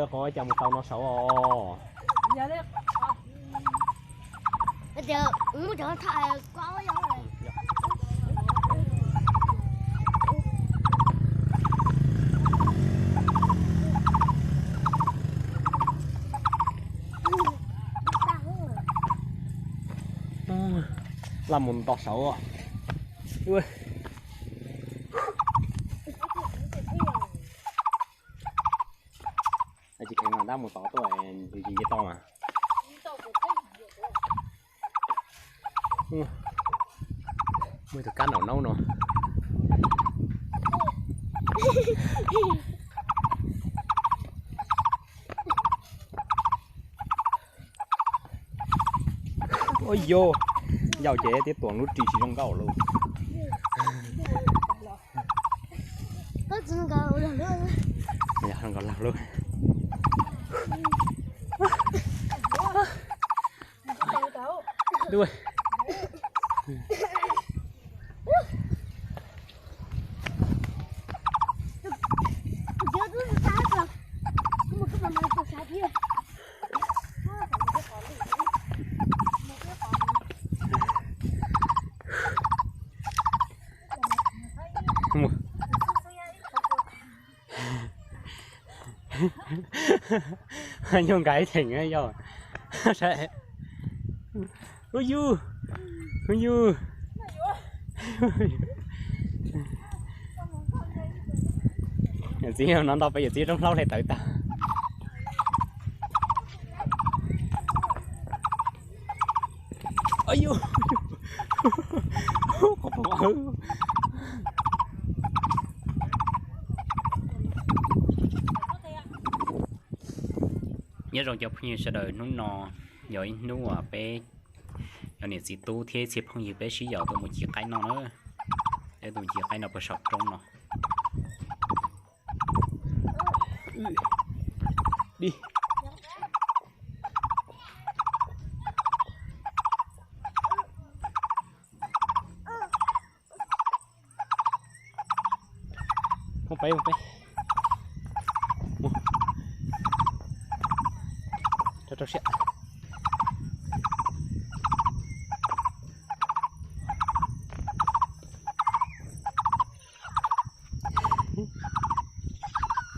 Qhov cas mus tau no saud os. Laj mus nto saud. Tsis kheev mas dab mus tod tuaj, nce tau mas. Muaj tus kab nraum naub no. Ua yog, yau ces tib tuam lub ris tsis zoo nkauj lauj. Yog zoo nkauj lauj. Nyuj nkag ib theem yog. Ub yug, ub yug. Yawm txiv no nto peb yawm txiv roob hlaub hle tawv tag. Nyob zoo cov phooj ywg sawv daws, hnub no yog ib hnub uas peb cov niam txiv tub thiab ib txhia phooj ywg peb sib yaum tuaj mus ci qaib noj na. Peb tuaj mus ci qaib noj puag saum roob no. Mus peb, mus peb. Mus. Rau rau siab.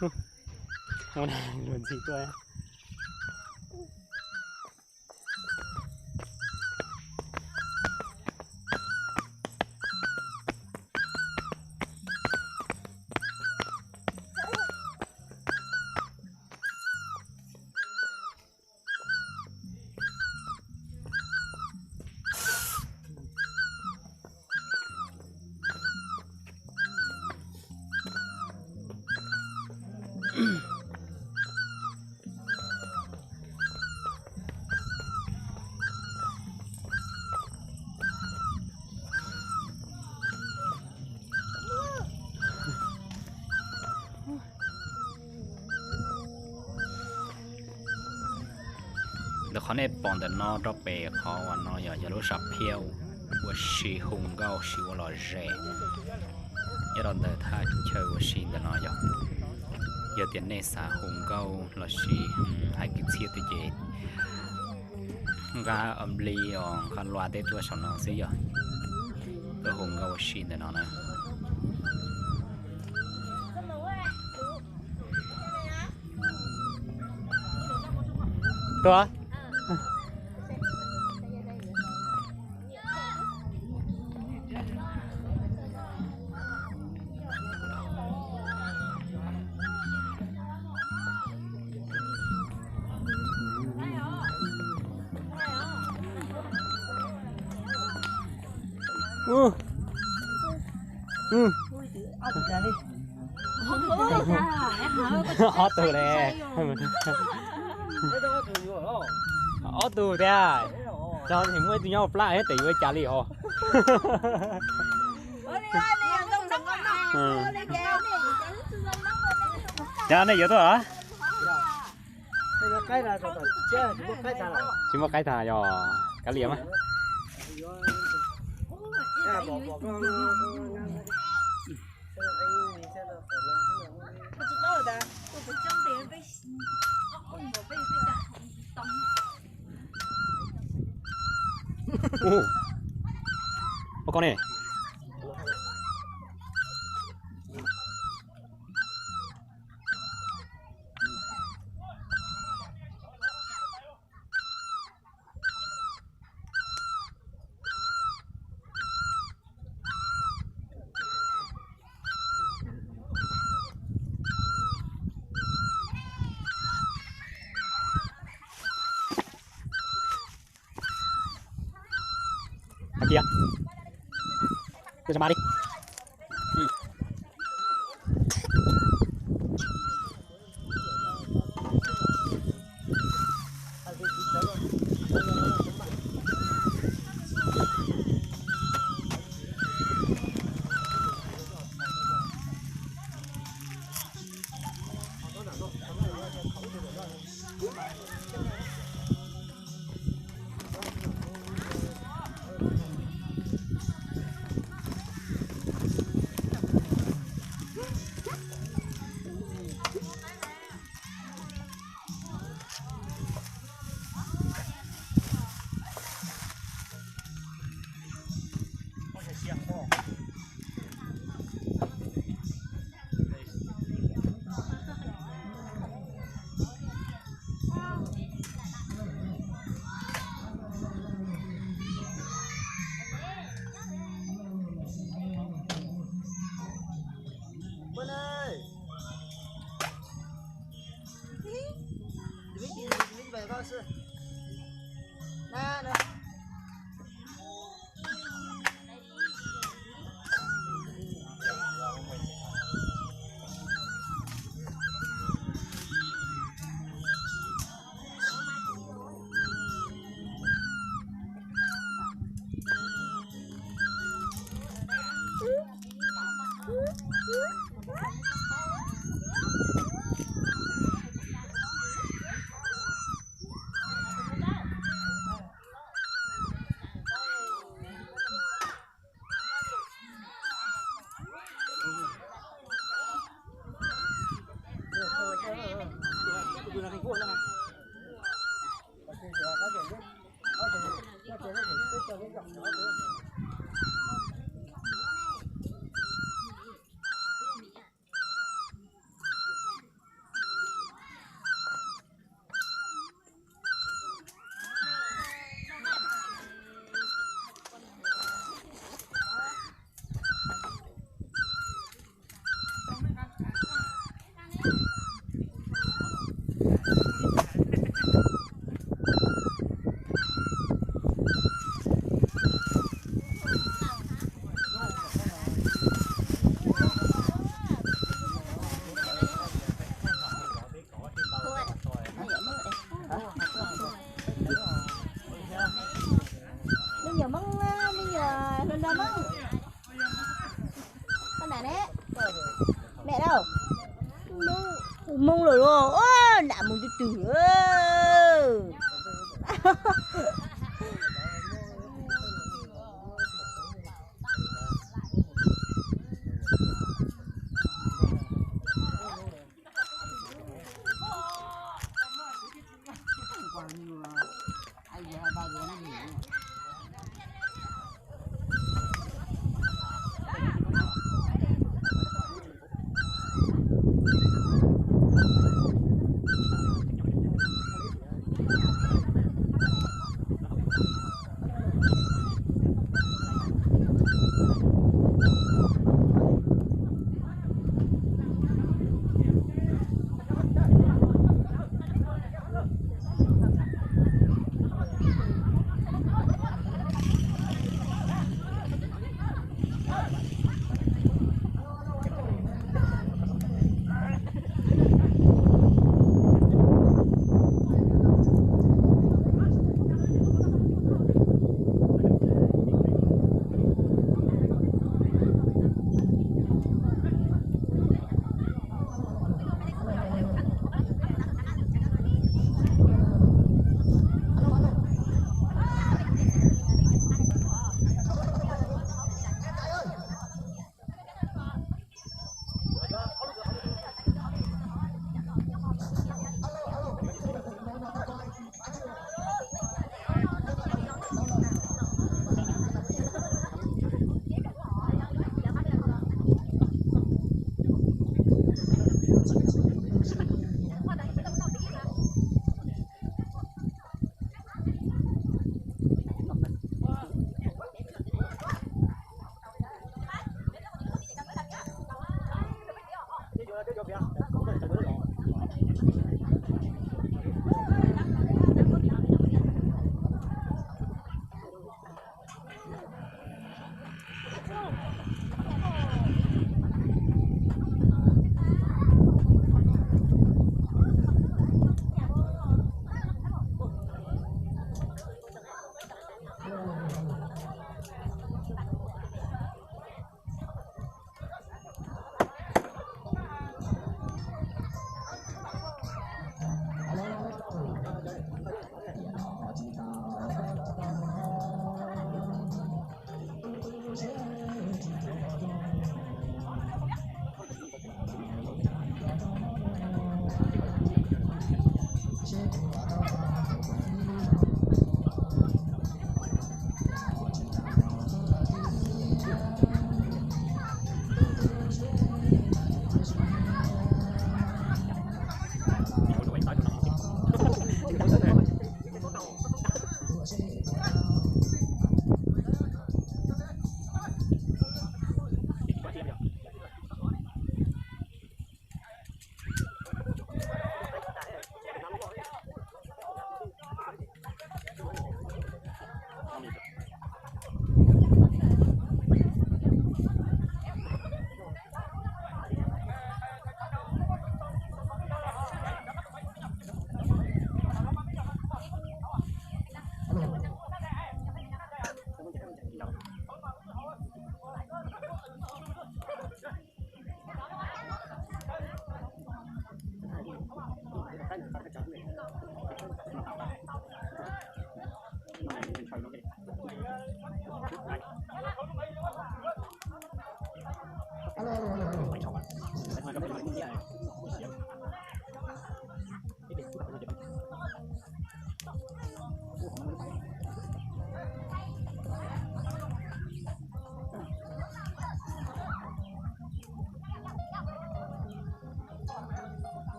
Mus na, luag ntxhi tuaj. Ntawm qhov nej pom ntawm no rau pem qhov uas no yog, yog lub sam phiaj ua si hu nkauj si ua los zes nyob rau ntawm thaj chaw ua si ntawm no yog. Yog tias nej xav hu nkauj los sis hais kwv txhiaj twg ces nqa nplig os, nqa lua tej tuaj saum no xwb yog. Tuaj hu nkauj ua si ntawm no na. Tuaj. Ob tug le. Ob tug thiab. Tso, muaj ib tug nyob plab thiab tes yuav cas li os. Yog nej yuav tuaj los? Tsis muaj qaib tag yog kav liam mas. Ua koj ne. Hais tias, cia mas li. Me nyuam Hmoob, me nyuam Hluas Nraug Hmoob. Koj nam ne? Mẹ đâu? Hu Hmoob lawm los, nam mus twg twg.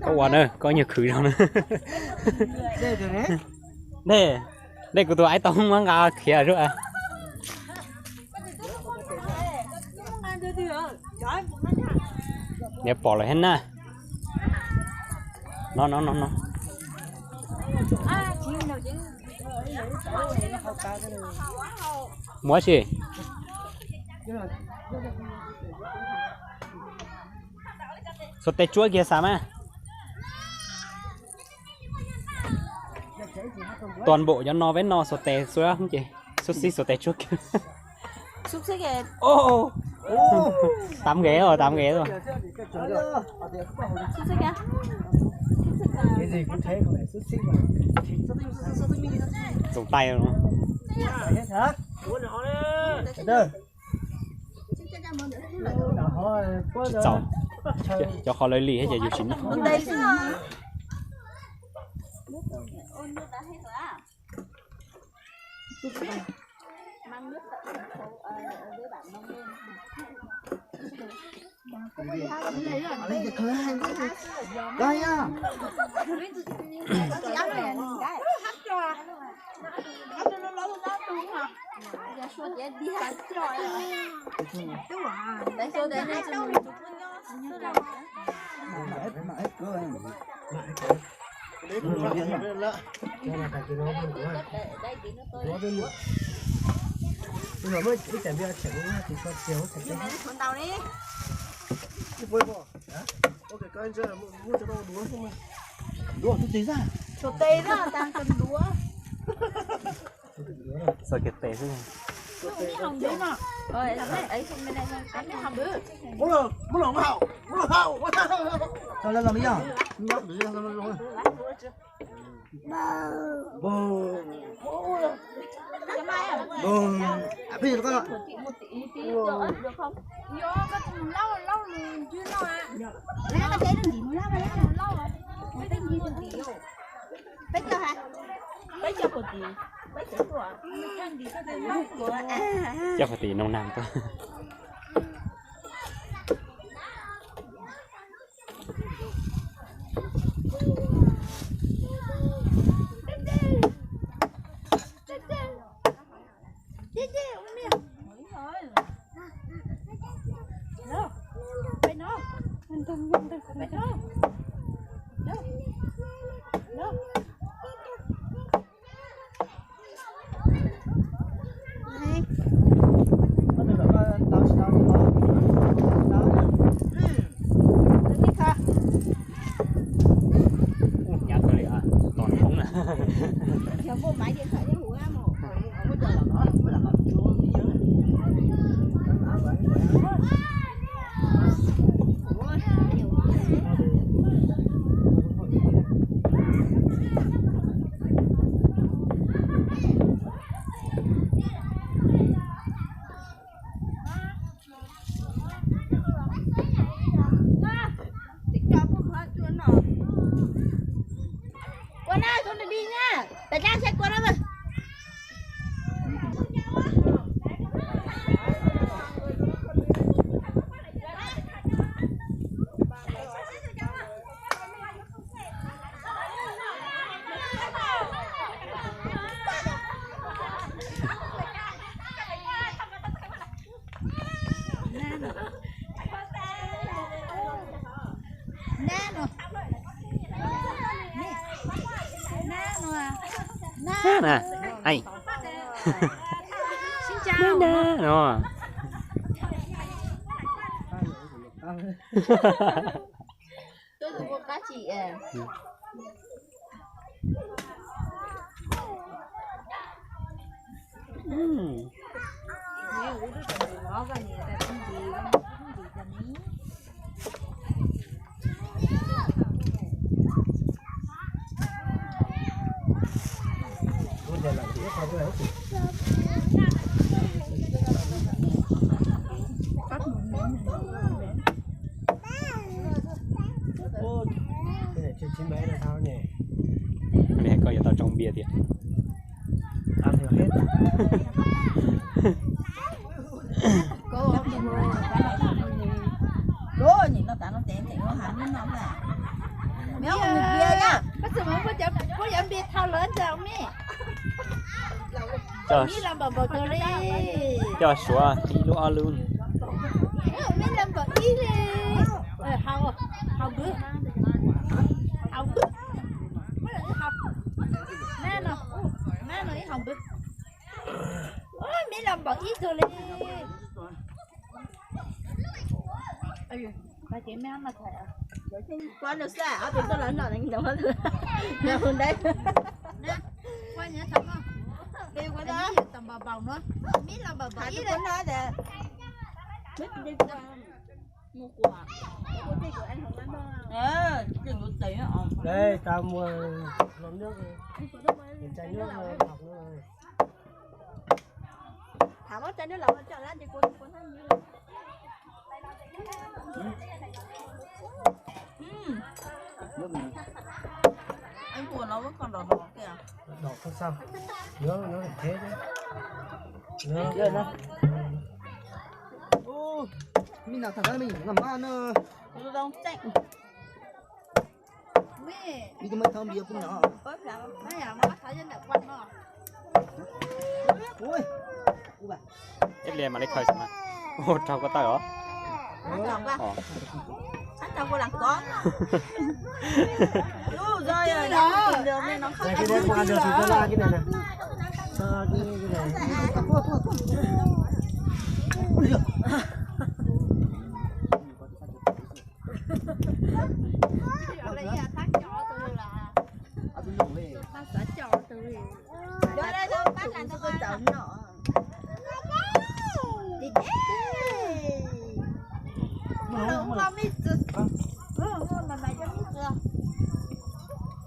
Koj ua na, koj nyuag khwv zog na. Dej, dej kuv tus aib tau muab nqa khiav zuj. Niam pom lawm thiab na. No no no no. Muab si. Xuas tes tsuab kiag xav mas. Toàn bộ cov no peb no xuas tes xwb ces xub xib xuas tes tsuab kiag. Tám ghế rồi, tám ghế rồi. Dùng tay luôn. Tsis txaus. Cov qhov lawv lim thiab ces yus tsis noj. Tus tes na, tas tus duav. Xuas kiag tes xwb. Muab los, muab los haus, muab los haus. Tau los los yog. Nyob nyob nyob. Npog. Npog. Ab peb los koj. Coj qhov tim noo nag tuaj. Ua na, tus nws đi nha. Tao cab xe qua đó mà. Nab na, ai. Nab na no. Koj yuav tau tsoo npias tiag. Koj tsis mus puab cov npias thau lawm ntag me. Coj suav ib lub ob lub. Me number ib li. Haus, haus npwv. Haus npwv. Nab no, nab no ib haus npwv. Me number ib tug li. Kuv nws xav ob tug tuaj los noj ntawd. Đây, tao mua lon nước, chai nước lọc nữa. Thả bớt chai nước lọc cho lát đi cô, cô thắt nhíu. Anh của nó vẫn còn đỏ đỏ kìa. Đỏ không sao. Nhớ nó là thế chứ. Nhớ nó. Ô, mình nào thẳng ra mình ngắm ba nữa. Nó đang chạy. Ib li mam li khaws xwb mas. Ua rau koj tawm os.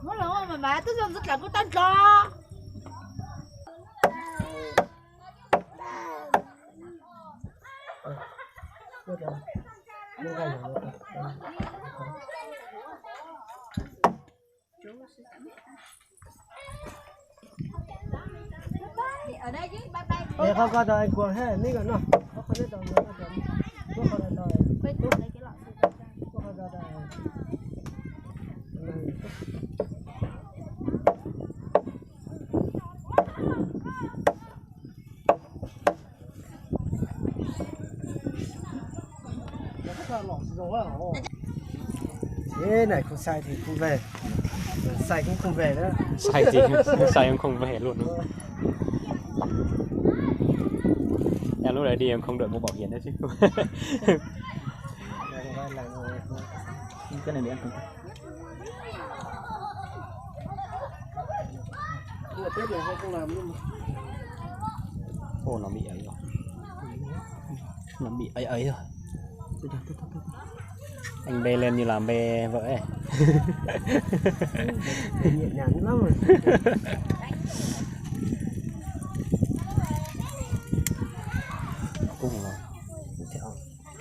Muab los ua mas mas twb zoo ntxov dlawg kuv tau dlov. Ê, koj koj tau ai kuas he, neb kom no. Koj koj neb tau no, koj tau, koj koj tau, koj koj tau. Thế này không say thì không về. Say cũng không về nữa. Say thì say cũng không về luôn đó. Em lúc đấy đi em không đội mũ bảo hiểm nữa chứ. Cái này để em không. Ôi, nó bị ấy rồi. Nó bị ấy ấy rồi. Anh bê lên như là bê vợ ấy. Nhẹ nhàng lắm rồi. Cung rồi.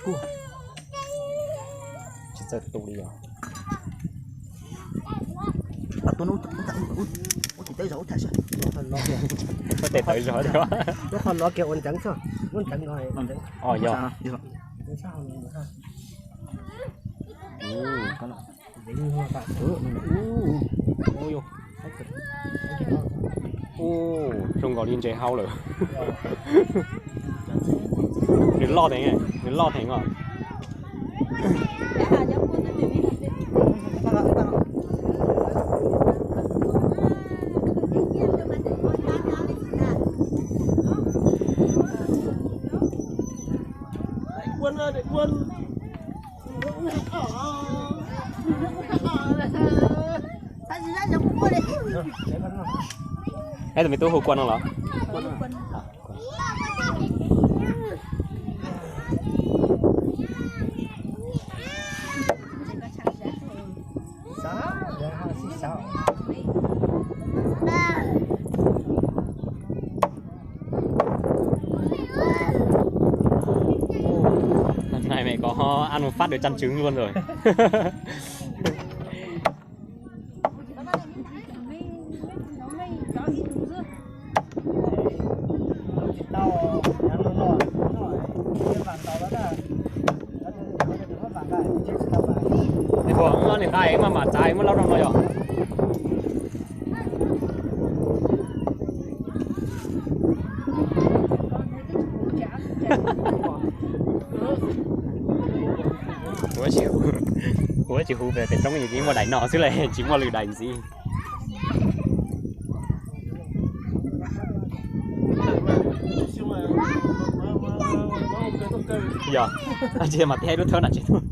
Cung. Tsis txawj tu li os. Ua tes tawv zog ua thaij saib. Ua tes tawv zog thiab. Lub qhov lov kiag ua ntxeev xwb, lub ntxeev no. Ntxeev. Os, yog. Ntxeev no tas. Ub, zoo nkaus li ntses hau lawm. Nws loj heev, nws loj heev os. Eb, tus me tub hu Kuan no los? Này mẹ có ăn một phát được chân trứng luôn rồi. Ua niam tais mas mam txais muab laub rau no yom. Kuv tsis hu pem pem roob, yeej muaj daim no xwb le, tsis muaj lwm daim ntxiv. Yog, tsis mas tib lub thawb na tsis tuaj.